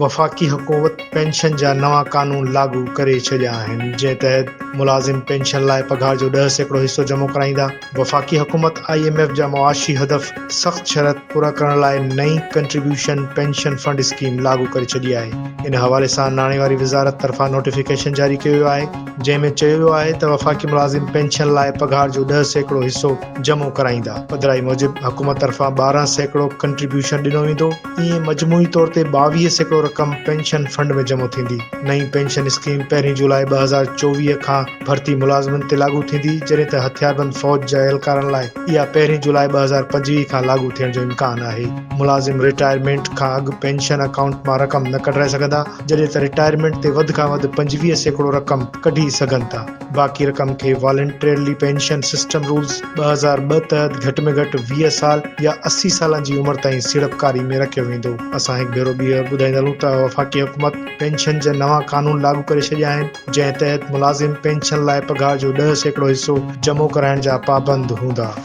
وفاقي حڪومت پينشن جا نوان قانون لاڳو ڪري ڇڏيا آهن، جنهن تحت ملازم پينشن لاء پگهار جو 10% حصو جمع ڪرائيندا. وفاقي حڪومت I M F جا معاشي هدف سخت شرط پورا ڪرڻ لاء نئين ڪنٽريبيوشن پينشن فنڊ اسڪيم لاڳو ڪري ڇڏي آهي. ان حوالي سان ناڻي واري وزارت طرفان نوٽيفڪيشن جاري ڪيو ويو آهي، جنهن ۾ چيو ويو آهي ته وفاقي ملازم پينشن لاء پگهار جو 10% حصو جمع ڪرائيندا. پڌرائي موجب حڪومت طرفان 12% ڪنٽريبيوشن ڏنو ويندو. ائين مجموعي طور تي 22% رقم پينشن فنڊ ۾ جمع ٿيندي. نئين پينشن اسڪيم پهرين جولاء 2024 کان ڀرتي ملازمن تي لاڳو ٿيندي، جڏهن ته هٿياربند فوج جا اهلڪارن لاء اها پهرين جولاء 2025 کان لاڳو ٿيڻ جو امڪان آهي. ملازم رٽائرمينٽ کان اڳ پينشن اڪائونٽ مان رقم نه ڪڍرائي سگهندا، جڏهن ته رٽائرمينٽ تي وڌ کان وڌ 25% رقم ڪڍي سگهن ٿا. باقي رقم کي والنٽريلي پينشن سسٽم رولز 2002 تحت گهٽ ۾ گهٽ 20 سال يا 80 سالن جي عمر تائين سيڙپڪاري ۾ رکيو ويندو. اسان هڪ ڀيرو ٻيهر ٻڌائيندا هلون ته وفاقي حڪومت پينشن جا نوان قانون لاڳو ڪري ڇڏيا آهن، جنهن تحت ملازم پينشن لاء پگهار جو 10% حصو جمع ڪرائڻ جا پابند هوندا.